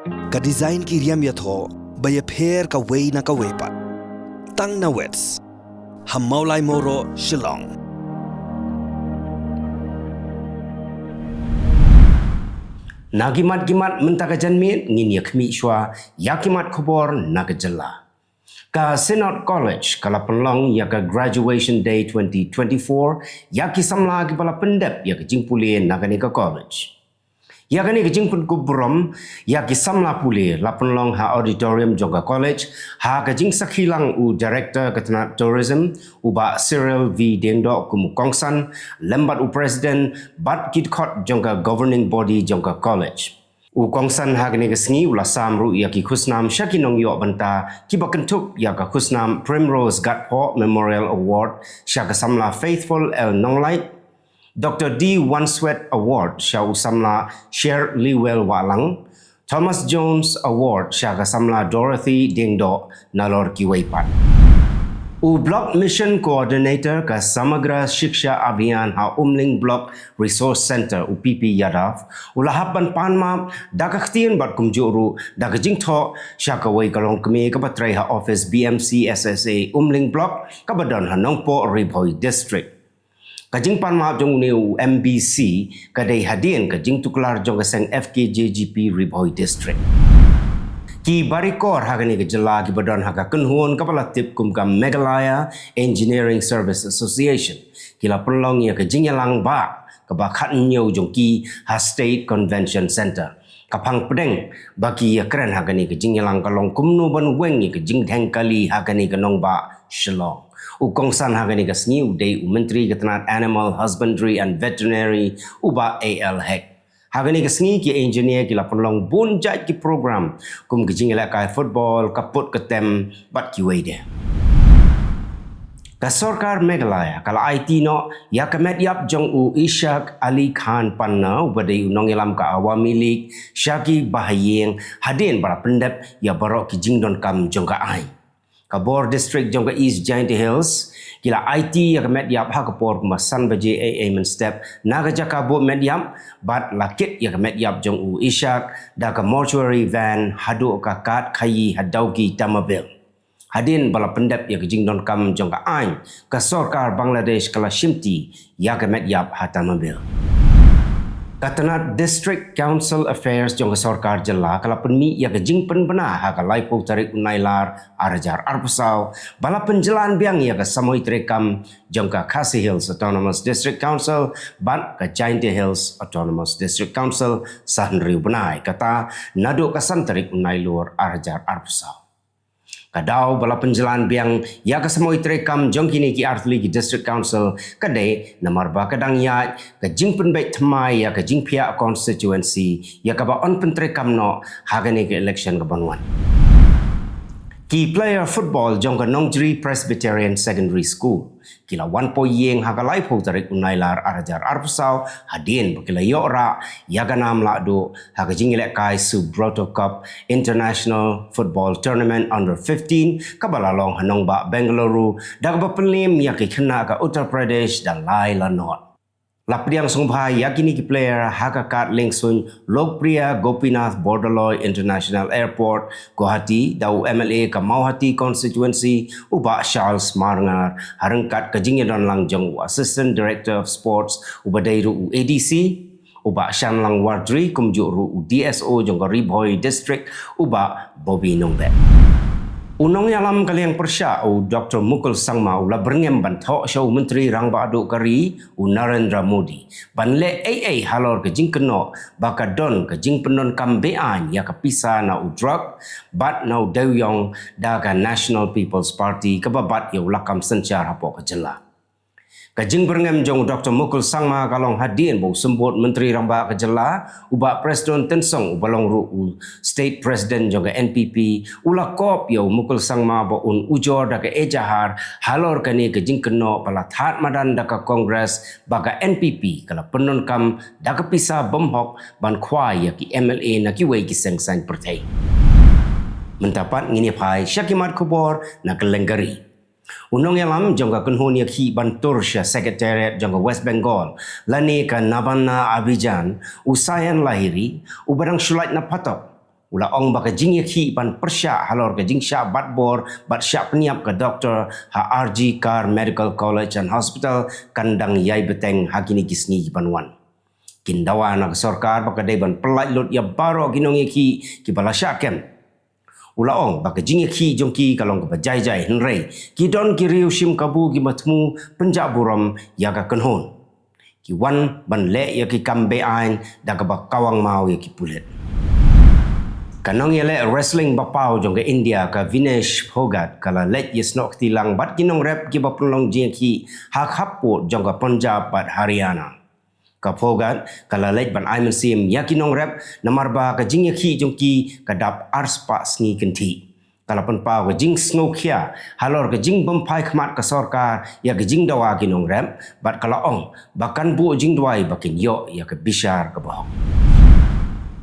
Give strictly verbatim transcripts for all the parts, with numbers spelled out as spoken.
Ka design ki riam ïathoh ba ïapher kawei na kawei pat. Tang na Wits ha Mawlai Mawroh, Shillong. Na ki mat ki mat mynta ka janmiet ngin ïa khmih shuwa ïa ki mat khubor na ka jylla. Ka Synod College ka la pynlong ïa ka Graduation Day twenty twenty-four ïa ki samla kiba la pyndep ïa ka jingpule na kane ka college. Ïa kane ka jingpynkup burom ïa ki samla pule la pynlong ha auditorium jong ka college, ha ka jingsakhi lang u Director ka tnat Tourism, u Bah Cyril V Diengdoh, kum u kongsan, lem bad u President bad ki dkhot jong ka Governing Body jong ka college. U kongsan ha kane ka sngi u la sam ruh ïa ki khusnam sha ki nongïoh bynta kiba kynthup ïa ka khusnam Primrose Gatphoh Memorial Award sha ka samla Faithful L Nonglait, Doctor D Wanswet Award sha u samla Sher Liwel Wahlang, Thomas Jones Award sha ka samla Dorothy Diengdoh, nalor kiwei pat. U Block Mission Coordinator ka Samagra Shiksha Abhiyan ha Umling Block Resource Centre, u P P Yadav u la hap ban pan map da ka ktien bad kumjuh ruh da ka jingthoh sha kawei ka longkmie kaba trei ha office B M C S S A Umling Block kaba don ha Nongpoh, Ri Bhoi District. Ka jingpan map jong une u M B C ka dei hadien ka jingtuklar jong ka seng F K J G P Ri Bhoi District. Ki barikor ha kane ka jylla kiba don ha ka kynhun kaba la tip kum ka Meghalaya Engineering Service Association ki la pynlong ïa ka jingïalang bah kaba khathynñiew jong ki ha State Convention Centre. Ka phang pdeng ba ki ïakren ha kane ka jingïalang ka long kumno ban weng ïa ka jingdheng kali ha kane ka nongbah Shillong. U kongsan ha kane ka sngi u dei u Myntri ka tnat Animal Husbandry and Veterinary, u Bah A L Hek. Ha kane ka sngi ki engineer ki la pynlong bun jait ki program kum ka jingïalehkai football, ka put ka tem bad kiwei de. Ka sorkar Meghalaya ka la aiti noh ïa ka met ïap jong u Ishaq Ali Khan Panna uba dei u nongïalam ka Awami League sha ki bahaïing hadien ba la pyndep ïa baroh ki jingdonkam jong ka aiñ. Ka bor district jong ka East Jaintia Hills ki la aiti ïa ka met ïap ha ka por kumba san baje eiei mynstep na ka jaka buh met ïap bad la kit ïa ka met ïap jong u Ishaq da ka mortuary van haduh ka kad khaïi ha Dawki, Tamabil. Hadien ba la pyndep ïa ka jingdonkam jong ka aiñ, ka sorkar Bangladesh ka la shimti ïa ka met ïap ha Tamabil. Ka tnat District Council Affairs jong ka sorkar jylla ka la pynmih ïa ka jingpynbna ha ka laiphew tarik u Nailar arhajar arphew saw ba la pynjlan biang ïa ka samoi treikam jong ka Khasi Hills Autonomous District Council bad ka Jaintia Hills Autonomous District Council sa hynriew bnai, kata naduh ka san tarik u Nailur arhajar arphew saw. Ka daw ba la pynjlan biang ïa ka samoi treikam jong kine ki artylli ki District Council ka dei namar ba ka dang ïaid ka jingpynbeit thymmai ïa ka jingphiah constituency ïa kaba yn pyntreikam noh ha kane ka election kaban wan. Ki player football jong ka Nongjri Presbyterian Secondary School ki la wan poi ïing ha ka laiphew tarik u Nailar arhajar arphew saw hadien ba ki la ïoh rah ïa ka nam lahduh ha ka jingïalehkai Subroto Cup International Football Tournament Under fifteen kaba la long ha nongbah Bengaluru da kaba pynliem ïa ki khynnah ka Uttar Pradesh da lai la not. La pdiang sngewbha ïa kine ki player ha ka kad liengsuiñ Lokpriya Gopinath Bordoloi International Airport, Guwahati, da u M L A ka Mawhati Constituency, u Bah Charles Marngar, ha ryngkat ka jingïadon lang jong u Assistant Director of Sports, uba dei ruh u A D C, u Bah Shanlang Wardri, kumjuh ruh u D S O jong ka Ri Bhoi District, u Bah Bobby Nongbet. U nongïalam ka liang pyrshah, u Doctor Mukul Sangma, u la byrngem ban thoh sha u Myntri Rangbah Duh ka ri, u Narendra Modi, ban leh ei ei halor ka jingkynnoh ba ka don ka jingpyndonkam be-aiñ ïa ka pisa na u drug bad na u dewiong da ka National People's Party kaba bat ïa u lakam synshar hapoh ka jylla. Ka jingbyrngem jong u Doctor Mukul Sangma ka long hadien ba u symbud Myntri Rangbah ka jylla, u Bah Prestone Tynsong, uba long ruh u State President jong ka N P P, u la kop ïa u Mukul Sangma ba un ujor da ka ejahar halor kane ka jingkynnoh ba la thad madan da ka Congress ba ka N P P ka la pyndonkam da ka pisa bymhok ban khwai ïa ki M L A na kiwei ki seng saiñ pyrthei. Mynta pat ngin ïa phai sha ki mat khubor na kylleng ka ri. U nongïalam jong ka kynhun ïakhih ban tur sha Secretariat jong ka West Bengal lane ka Nabanna Abhijan, u Sayan Lahiri, uba dang shu lait na phatok, U la ong ba ka jingïakhih ban pyrshah halor ka jingshah batbor bad shah pynïap ka doktor ha R G Kar Medical College and Hospital kan dang ïai bteng ha kine ki sngi ki ban wan. Kin dawa na ka sorkar ba ka dei ban pyllait lut ïa baroh ki nongïakhih kiba la shah kem. U la ong ba ka jingïakhih jong ki ka long kaba jai jai, hynrei ki don ki riew shim kabu kiba thmu pynjah burom ïa ka kynhun. Ki wan ban leh ïa ki kam beaiñ da kaba kawang maw ïa ki pulit. Ka nongïaleh wrestling ba paw jong ka India, ka Vinesh Phogat, ka la leit ïasnoh kti lang bad ki nongrep kiba pynlong jingïakhih ha khappud jong ka Punjab bad Haryana. Ka Phogat ka la leit ban ai mynsiem ïa ki nongrep namar ba ka jingïakhih jong ki ka dap arspah sngi kynthih. Ka la pynpaw ka jingsngewkhia halor ka jingbymphai khmat ka sorkar ïa ka jingdawa ki nongrep bad ka la ong ba kan buh jingduwai ba kin ïoh ïa ka bishar kaba hok.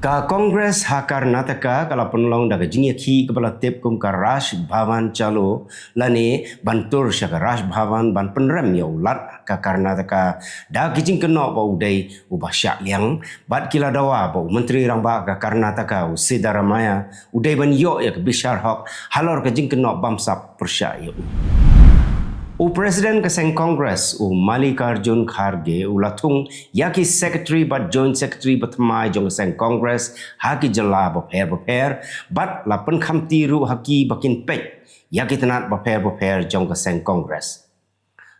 Ka Congress ha Karnataka ka la pynlong da ka jingïakhih kaba la tip kum ka Raj Bhavan Chalo lane ban tur sha ka Raj Bhavan ban pynrem ïa u Lat ka Karnataka da ki jingkynnoh ba u dei uba shah liang bad ki la dawa ba u Myntri Rangbah ka Karnataka u Siddaramaiah u dei ban ïoh ïa ka bishar hok halor ka jingkynnoh bamsap pyrshah ïa u. U President ka seng Congress u Mallikarjun Kharge u la thung ïa ki Secretary bad Joint Secretary bathymmai jong ka seng Congress ha ki jylla bapher bapher bad la pynkhamti ruh ha ki ba kin peit ïa ki tnat bapher bapher jong ka seng Congress.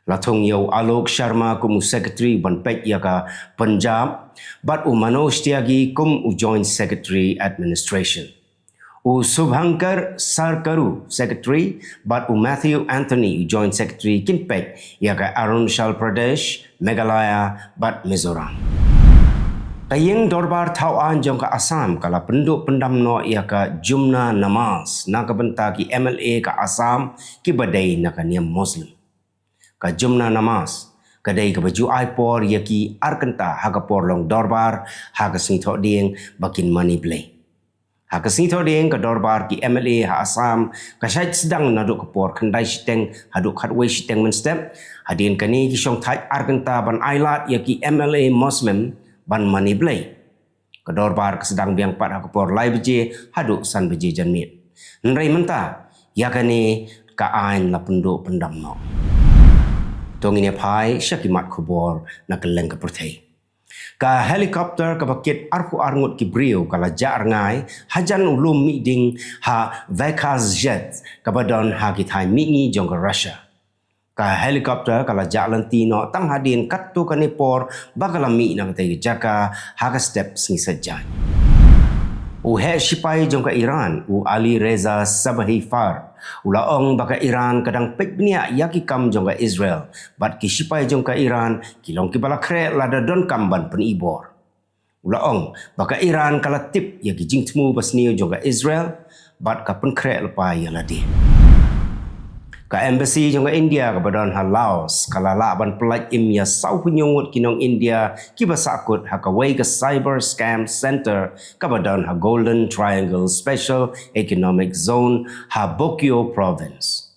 La thung ïa u Alok Sharma kum u Secretary ban peit ïa ka Punjab bad u Manoj Tyagi kum u Joint Secretary Administration. U Shubhankar Sarkaru, Secretary, bad u Matthew Anthony, u Joint Secretary, kin peit ïa ka Arunachal Pradesh, Meghalaya bad Mizoram. Ka ïing dorbar thaw aiñ jong ka Assam ka la pynduh pyndam noh ïa ka Jumna Namaz na ka bynta ki M L A ka Assam kiba dei na ka niam Muslim. Ka Jumna Namaz ka dei kaba ju ai por ïa ki ar kynta ha ka por long dorbar ha ka sngi Thohdieng ba kin mane Blei. Ha ka sngi Thohdieng ka dorbar ki M L A ha Assam ka shait sdang naduh ka por khyndai shiteng haduh khatwei shiteng mynstep. Hadien kane ki shongthait ar kynta ban ai lad ïa ki M L A Muslim ban mane Blei. Ka dorbar ka sdang biang pat ha ka por lai baje haduh san baje janmiet. Hynrei mynta ïa kane ka aiñ la pynduh pyndam noh. To ngin ïa phai sha ki mat khubor na kylleng ka pyrthei. Ka helicopter kaba kit arphew ar ngut ki briew ka la jah rngai hajan u lum mih ding ha Vikas Zhets kaba don ha ki thaiñ mihngi jong ka Russia. Ka helicopter ka la jah lynti noh tang hadien katto katne por ba ka la mih na katei ka jaka ha ka step sngi Saitjaiñ. U heh shipai jong ka Iran u Ali Reza Sabahi Far u la ong ba ka Iran ka dang peit bniah ïa ki kam jong ka Israel bad ki shipai jong ka Iran ki long kiba la khreh lada donkam ban pynibor. U la ong ba ka Iran ka la tip ïa ki jingthmu basniew jong ka Israel bad ka pynkhreh lypa ïa lade. Ka embassy jong ka India kaba don ha Laos ka la lah ban pyllait im ïa sawphew hynñiew ngut ki nong India kiba sahkut ha kawei ka cyber scam center kaba don ha Golden Triangle Special Economic Zone ha Bokeo Province.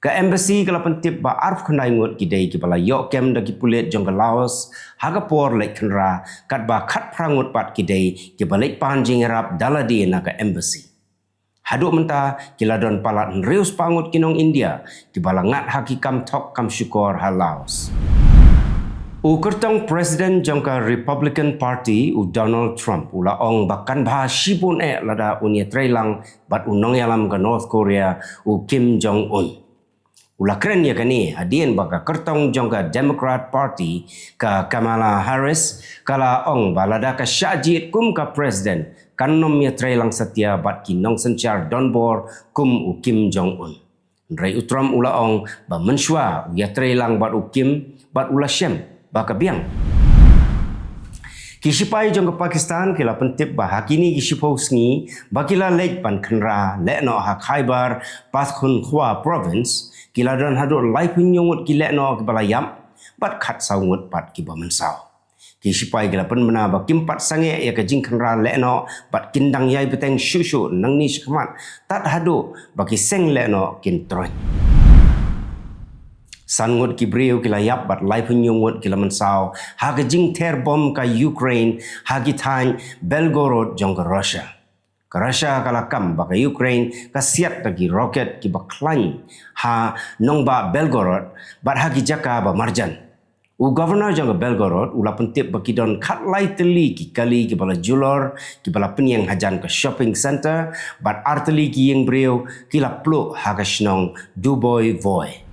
Ka embassy ka la pyntip ba arphew khyndai ngut ki dei kiba la ïoh kem da ki pulit jong ka Laos ha ka por leit khynra, katba khatphra ngut pat ki dei kiba leit pan jingïarap da lade na ka embassy. Haduh mynta ki la don palat hynriew spah ngut ki nong India kiba la ngat ha ki kam thok kam shukor ha Laos. U kyrtong President jong ka Republican Party u Donald Trump u la ong ba kan bha shibun eh lada un ïatreilang bad u nongïalam ka North Korea u Kim Jong Un. U la kren ïa kane hadien ba ka kyrtong jong ka Democrat Party ka Kamala Harris ka la ong ba lada ka shah jied kum ka President kan nym ïatreilang satia bad ki nongsynshar donbor kum u Kim Jong Un. Hynrei u Trump u la ong ba mynshuwa u ïatreilang bad u Kim bad u la shem ba ka biang. Ki shipai jong ka Pakistan ki la pyntip ba ha kine ki shiphew sngi ba ki la leit ban khynra lehnoh ha Khyber Pakhtunkhwa Province ki la don haduh laiphew hynñiew ngut ki lehnoh kiba la ïap bad khatsaw ngut pat kiba mynsaw. Ki shipai ki la pynbna ba kim pat sangeh ïa ka jingkhynra lehnoh bad kin dang ïai bteng shuh shuh nangne shakhmat tad haduh ba ki seng lehnoh kin troiñ. San ngut ki briew ki la ïap bad laiphew hynñiew ngut ki la mynsaw ha ka jingther bom ka Ukraine ha ki thaiñ Belgorod jong ka Russia. Ka Russia ka la kam ba ka Ukraine ka siat da ki rocket kiba khlaiñ ha nongbah Belgorod bad ha ki jaka ba marjan. U Governor jong ka Belgorod u la pyntip ba ki don khatlai tylli ki kali kiba la julor, kiba la pynïeng hajan ka shopping centre, bad ar tylli ki ïing briew ki la pluh ha ka shnong Duboi Voi.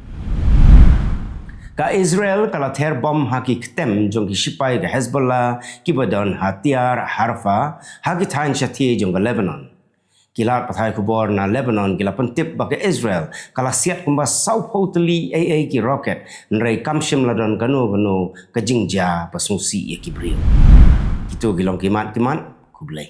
Ka Israel ka la ther bom ha ki ktem jong ki shipai ka Hezbollah kiba don ha Tiar Harfa, ha ki thaiñ shathie jong ka Lebanon. Ki lad pathai khubor na Lebanon ki la pyntip ba ka Israel ka la siat kumba sawphew tylli ei ei ki rocket, hynrei kam shym la don kano kano ka jingjia ba sngewsih ïa ki briew. Kito ki long ki mat ki mat, khublei.